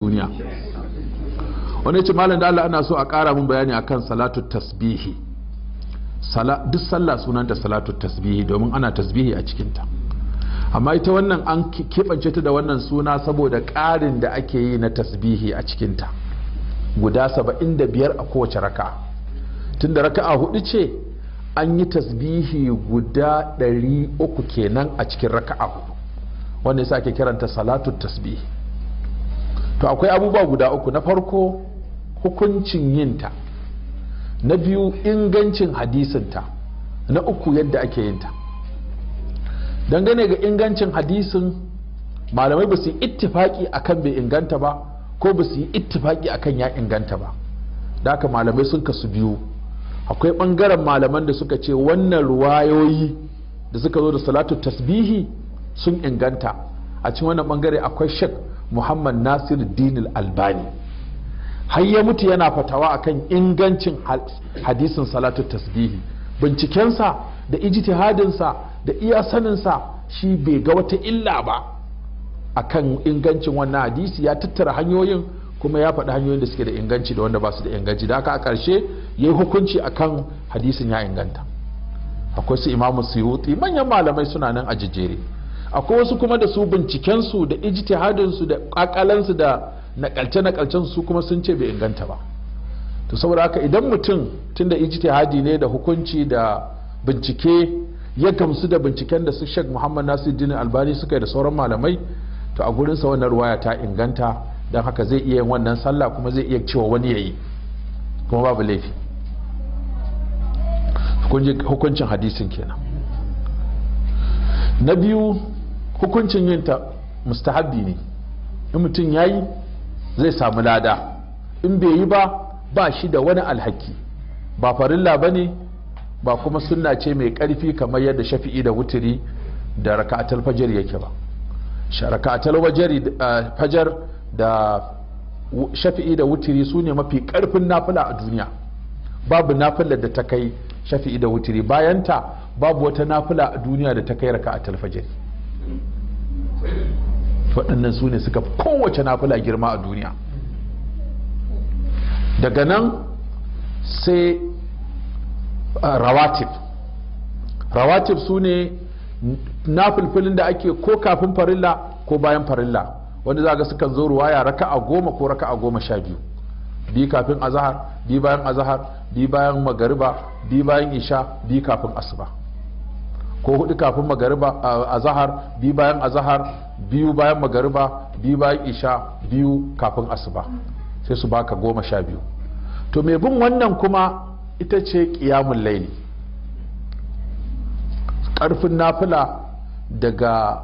Duniya. Wani ce, "Malam, da Allah ana so a ƙara mun bayani akan salatu tasbihi." Duk sallah sunanta salatu tasbihi domin ana tasbihi a cikinta, amma ita wannan an keɓance ta da wannan suna saboda ƙarin da ake yi na tasbihi a cikinta guda 75 a kowace raka'a. Tunda raka'a hudu ce, an yi tasbihi guda 300 kenan a cikin raka'a hudu. Wanda yasa ake kiranta salatu tasbihi. To, akwai abubuwa guda uku: na farko, hukuncin yinta; na biyu, ingancin hadisinta; na uku, yadda ake yinta. Dangane ga ingancin hadisin, malamai ba su yi ittifaki akan bai inganta ba ko ba su yi ittifaki akan ya inganta ba. Da haka malamai sun kasu biyu. Akwai bangaren malaman da suka ce wannan ruwayoyi da suka zo da salatu tasbihi sun inganta. A cikin wannan bangare akwai Shek Muhammad Nasir Dinil Albani. Har ya mutu yana fatawa akan ingancin hadisin salatu tasbihi. Bincikensa da ijtihadinsa da iya saninsa, shi bai ga wata illa ba akan ingancin wannan hadisi. Ya tattara hanyoyin kuma ya faɗi hanyoyin da suke da inganci da wanda ba su da inganci. Da haka a ƙarshe ya yi hukunci akan hadisin ya inganta. Akwai su Imamu Suyuti, manyan malamai suna nan a jejjere. Akwai wasu kuma da su bincikensu da ijtihadinsu da ƙaƙalansu da nakalce-nakalcen su kuma sun ce bai inganta ba. To, saboda haka idan mutum, tunda ijtihadi ne da hukunci da bincike, ya gamsu da binciken da su Sheikh Muhammad Nasiruddin Albani suka yi da sauran malamai, to a gurinsa wannan ruwaya ta inganta. Don haka zai iya yin wannan sallah kuma zai iya cewa wani yayi, kuma babu laifi. Hukuncin hadisin kenan. Na biyu, hukuncin yin ta mustahabbi ne. In mutum ya yi, zai samu lada. In bai yi ba, ba shi da wani alhaki. Ba farilla ba ne ba, kuma sunna ce mai karfi kamar yadda shafi'i da wutiri da raka'atul fajr yake ba. Raka'atul fajar da shafi'i da wutiri su ne mafi karfin nafila a duniya. Babu nafilar da ta kai shafi'i da wutiri. Bayanta, babu wata nafila a duniya da ta kai raka'atul fajr. Waɗannan su ne suka kowace nafila girma a duniya. Daga nan sai rawatib. Rawatib su ne nafilfilin da ake ko kafin farilla ko bayan farilla, wanda za ga sukan zo ruwaya raka'a 10 ko raka'a 12: biyu kafin azahar, biyu bayan azahar, biyu bayan magariba, biyu bayan isha, biyu kafin asuba, ko hudu kafin magariba, azahar, biyu bayan azahar, biyu bayan magariba, biyu bayan isha, biyu kafin asuba, sai su baka 12. To, mai bin wannan kuma ita ce ƙiyamun laili. Ƙarfin nafila daga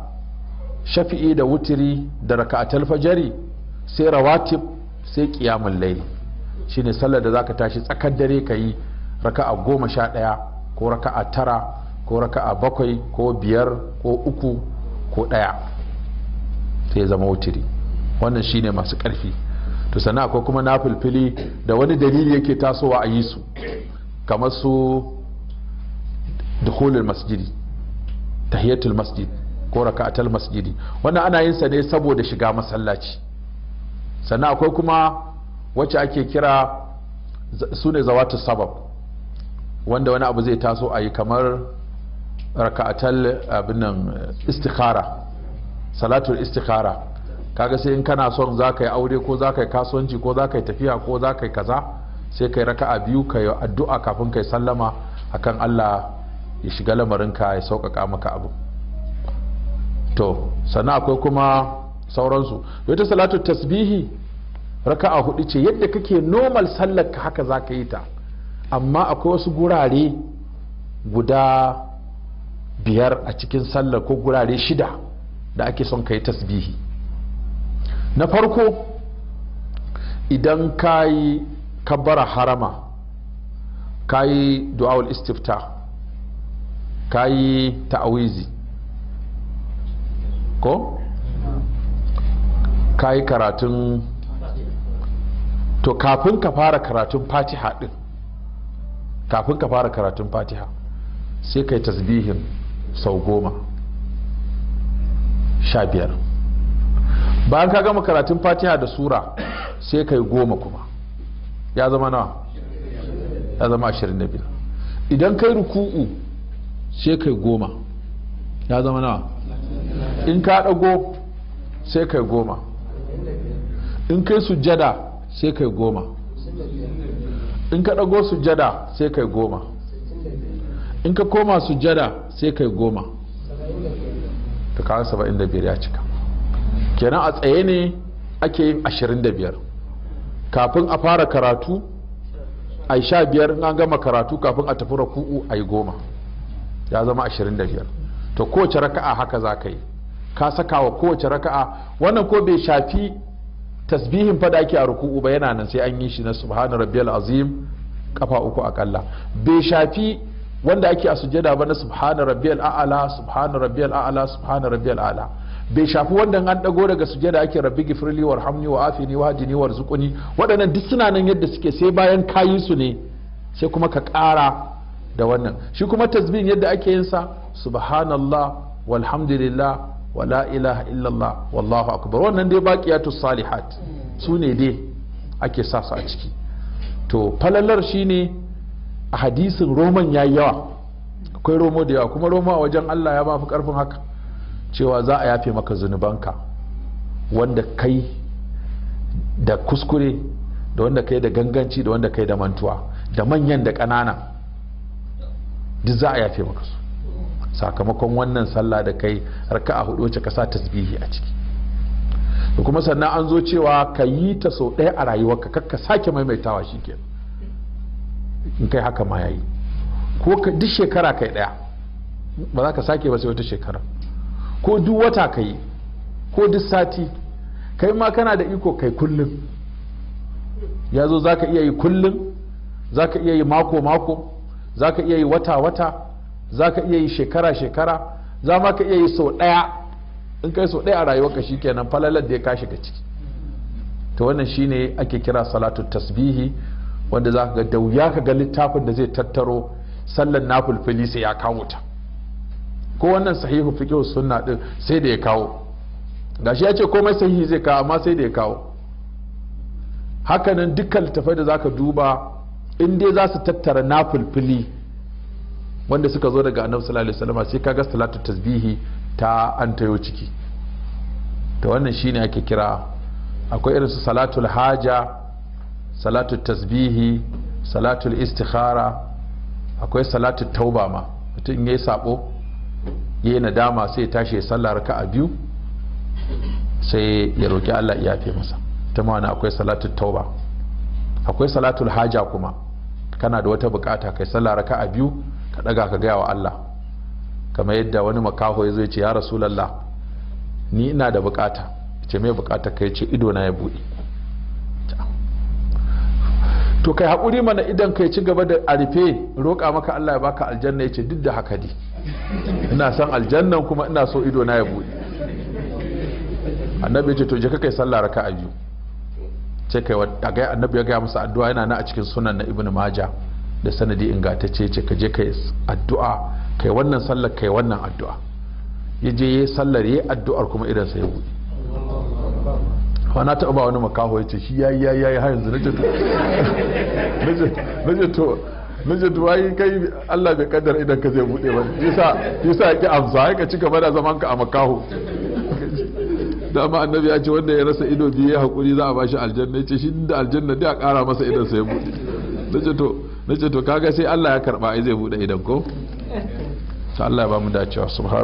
shafi'i da wutiri da raka'atul fajari, sai rawatib, sai ƙiyamun laili. Shine sallar da zaka tashi tsakar dare ka yi raka'a 11 ko raka'a 9 ko raka'a 7 ko 5 ko 3 ko 1, sai zama wutiri. Wannan shine masu ƙarfi. To, sannan akwai kuma nafilfili da wani dalili yake tasowa a yi su, kamar su dukhulul masjidi, tahiyatul masjid ko raka'atul masjidi. Wannan ana yin sa ne saboda shiga masallaci. Sannan akwai kuma wacce ake kira su ne zawatu sabab, wanda wani abu zai taso a yi, kamar raka'atul abin nan istikhara, salatul istikhara. Kaga sai in kana son za ka yi aure ko za ka yi kasuwanci ko za ka yi tafiya ko za ka yi kaza, sai ka yi raka'a biyu, ka yi addu'a kafin ka yi sallama akan Allah ya shiga lamarinka, ya sauƙaƙa maka abu. To, sannan akwai kuma sauransu. Wata salatu tasbihi raka'a hudu ce. Yadda kake normal sallar ka, haka za ka yi ta, amma akwai wasu gurare guda biyar a cikin sallar ko gurare shida da ake son ka yi tasbihi. Na farko, idan ka yi kabbara harama, ka yi du'awul istifta, ka yi ta'awizi, ko ka yi karatun, to kafin ka fara karatun Fatiha din, kafin ka fara karatun Fatiha, sai ka yi tasbihin sau 15. Bayan ka gama karatun Fatiha da sura sai kai 10 kuma, ya zama nawa? Ya zama 25. Idan kai ruku'u sai kai 10, ya zama nawa? In ka dago sai kai 10. In kai sujjada sai kai 10. In ka dago sujjada sai kai 10. In ka koma sujjada sai kai 10. Ta kawo 75 ya cika. Kenan a tsaye ne ake yin 25 kafin a fara karatu, a yi 15 in an gama karatu, kafin a tafi raku'u a yi 10, ya zama 25. To kowace raka'a haka za ka yi, ka saka wa kowace raka'a wannan. Ko bai shafi tasbihin fada ake a ruku'u ba, yana nan sai an yi shi na subhana rabbiyal azim kafa 3 akalla. Bai shafi wanda ake a sujjada ba na subhana rabbiyal a'la, subhana rabbiyal a'la, subhana rabbiyal a'la. Bai shafi wanda an dago daga sujjada ake rabbi gifirli warhamni wa afini wahdini warzuqni. Waɗannan duk suna nan yadda suke, sai bayan kayi su ne sai kuma ka ƙara da wannan. Shi kuma tasbihin yadda ake yin sa, subhanallah walhamdulillah wala ilaha illallah wallahu akbar. Wannan dai baqiyatus salihat su ne dai ake sa su a ciki. To falalar shine a hadisin roman yayi yawa, akwai romo da yawa, kuma romo a wajen Allah ya ba fi karfin haka, cewa za a yafe maka zunubanka wanda kai da kuskure, da wanda kai da ganganci, da wanda kai da mantuwa, da manyan da ƙanana, duk za a yafe maka su sakamakon wannan sallah da kai raka'a 4 wacce ka sa tasbihi a ciki. Da kuma sannan an zo cewa ka yi ta sau ɗaya a rayuwarka, kar ka sake maimaitawa, shikenan. In kai haka ma yayi. Ko ka duk shekara kai ɗaya, ba za ka sake ba sai wata shekara. Ko duk wata ka yi, ko duk sati, kai ma kana da iko kai kullum. Ya zo za ka iya yi kullum, za ka iya yi mako-mako, za ka iya yi wata-wata, za ka iya yi shekara-shekara, za ma ka iya yi sau ɗaya. In kai sau ɗaya a rayuwarka shikenan, falalar da ya ka shiga ciki. To wannan shine ake kira salatu tasbihi, wanda za ka ga da wuya ka ga littafin da zai tattaro sallan nafilfili sai ya kawo ta. Ko wannan sahihu fiqh sunna din sai da ya kawo. Gashi ya ce komai sahihi zai kawo, amma sai da ya kawo. Hakanan dukkan littafai da zaka duba in dai za su tattara nafilfili wanda suka zo daga Annabi sallallahu alaihi wasallam, sai kaga salatu tasbihi ta an tayo ciki. To wannan shine ake kira, akwai irin su salatul haja, salatu tasbihi, salatul istikhara, akwai salatu tauba ma. Mutum in yayi sabo yayi nadama sai ya tashi ya sallah raka'a 2 sai ya roki Allah ya yafe masa. Ta ma'ana akwai salatu tauba, akwai salatul haja kuma kana da wata bukata kai sallah raka'a 2 ka daga ka gaya wa Allah. Kamar yadda wani makaho ya zo ya ce ya Rasulullah ni ina da bukata. Ce me bukata kai? Ce ido na ya bude. To kai hakuri mana idan kai ci gaba da a rufe, roƙa maka Allah ya baka aljanna. Yace duk da haka dai ina son aljannan kuma ina so ido na ya bude. Annabi yace to je ka kai sallah raka'a 2. Ce kai ga annabi ya ga masa addu'a, yana na a cikin sunan na Ibn Majah da sanadi ingantacce, ce ka je kai addu'a, kai wannan sallar, kai wannan addu'a. Yaje yayi sallar, yayi addu'ar kuma idan sa ya bude. Wana taɓa ba wani makaho ya ce shi yayi yayi yayi har yanzu. Nace to ai kai Allah bai kaddara idan ka zai bude ba, yasa ya ki amsa, ka ci gaba da zaman ka a makaho. Dama annabi ya ce wanda ya rasa ido biyu ya hakuri za a bashi aljanna. Ya ce shi da aljanna dai a ƙara masa idan sa ya bude. Nace to kaga sai Allah ya karba ai zai bude idan ko. To Allah ya ba mu dacewa. Subhana